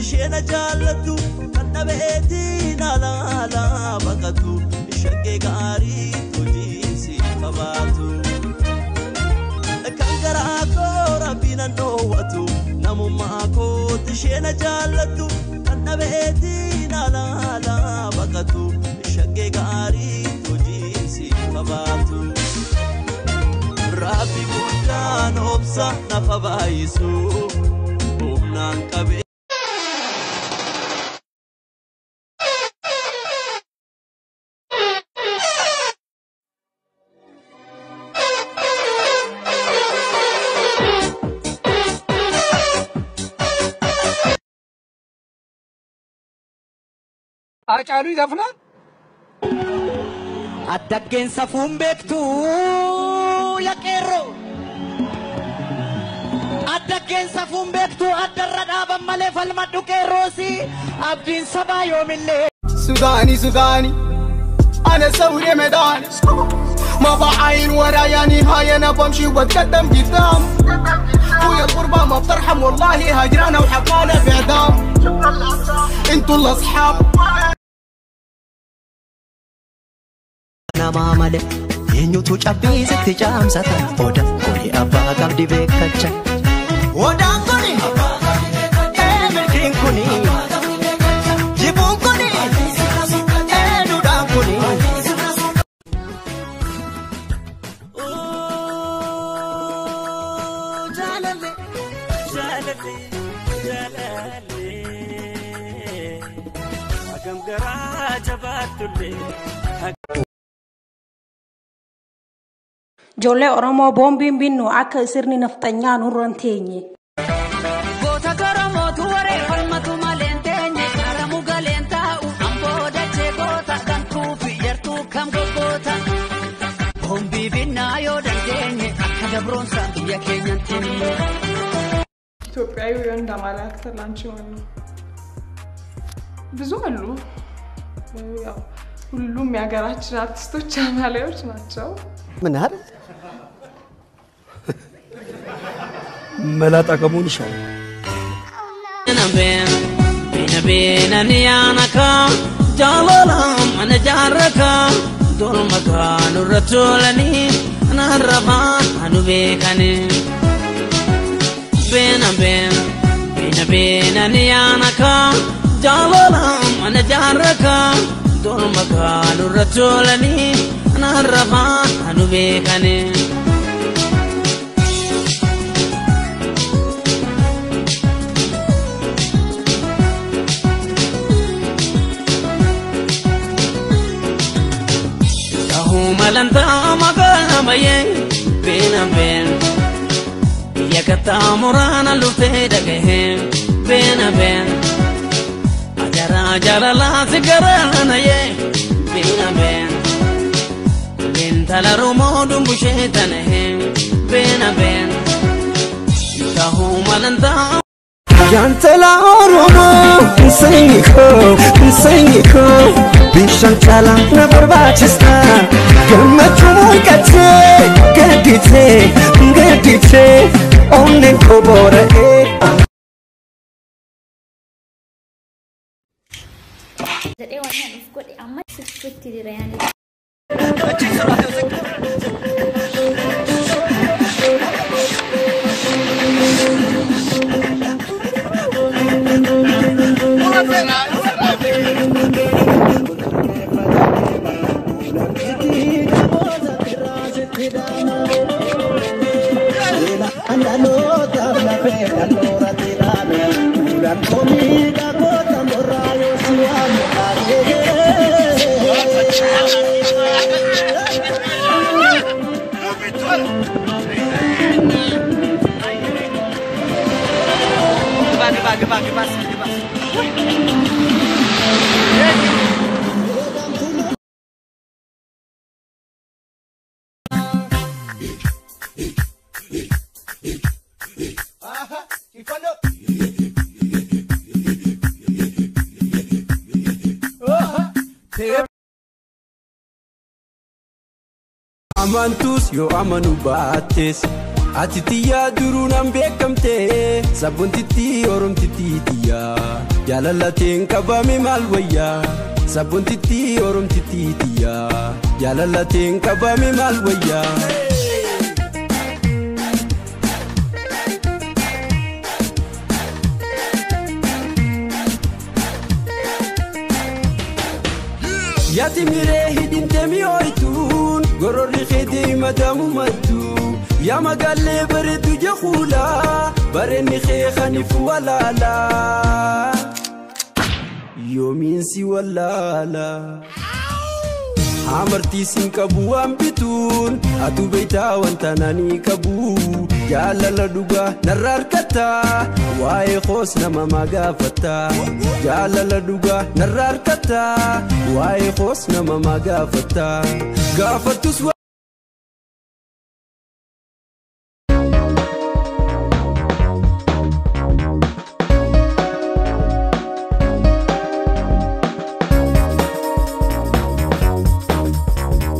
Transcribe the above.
Isheen jaallattu kan dhabeetiin alaala baqatu shaggee gaarii hojii qabaatu. Kan garaa koo rabbiin dhoowwatu namummaa kootti isheen jaallattu kan dhabeetiin alaala baqatu shaggee gaarii hojii qabaatu. Rabbi guddaan obsa nafa baay'isu humnaan qabee. Haacaaluu ይዘፍናል። Addaggeen safuun beektu yaa qeerroo. Addaggeen safuun beektu addarra dhaaban malee falmadhu qeerroosi abdiin sabaa yoomillee. سوداني سوداني انا ثوري ميداني ما بعاين ورايا نهاية انا بمشي وبتقدم قدام ويا الغربة ما بترحم والله هجرانة وحقانا بعدام انتوا الاصحاب Namaa malee eenyutu cabbii sitti caamsata odaan kuni abbaa qabdi beekacha. Odaan kuni milkiin kuni jibuun kuni duudhaan kuni. Jaalale jaalale jaalale hagam garaa jabaatullee. Ijoollee Oromoo boombiin binnu akka sirni nafxanyaa nurra hin teenye. Goota Oromootu waree falmatu malee hin teenye karamu galeen taa'u amboo dachee goota gantuu fi yartuu kam goggoota. Boombii binnaa yoo dandeenye akka dabroonsa biyya keenyan teenye. ኢትዮጵያዊ ወንድ አማላይ አክተር ላንቺ ማን ነው? ብዙ አሉ። ያው ሁሉም የሀገራችን አርቲስቶች አማላዮች ናቸው። ምን አይደል? መላጣ ከመሆን ይሻላል። Bina bina niyaanaka jaalala mana jaarraka dolma kaanurra tolanii narrafaa anu beekani. Bina bina bina bina niyaanaka jaalala mana jaarraka dolma kaanurra tolanii narrafaa anu beekani. Malanta magala baye bena ben yakata murana lufte dagahe bena ben ajara jara la sigarana ye bena ben lentala romo dumbushe tanahe bena ben tahu malanta Jantala Oromoo sanyii koo sanyii koo bishaan caalaa na barbaachista gammachuu mul'atee gadditee gadditee onneen koo boora'ee. Jedhee waan ani of godhe amma sirriitti jira yaani. Amantus yoo amanu baattes Ati tiyyaa duruu nan beekamte sabboontitti oromtitti tiyyaa jaalalateen qabame maal wayyaa sabboontitti oromtitti tiyyaa jaalalateen qabame maal wayyaa. Yaati miree hidhintee mi'ooytuun gororri keetii madaamu maddu. Yaa magaalee bareedu jechuudha bareenni kee kaniif walaala yoomiin si walaala. Amartii siin qabu waan bituun atu beektaa wanta naanii qabu jaalala dhugaa narra harkata waa'ee koos nama magaafata jaalala dhugaa narra harkata waa'ee koos nama magaafata gaafatus.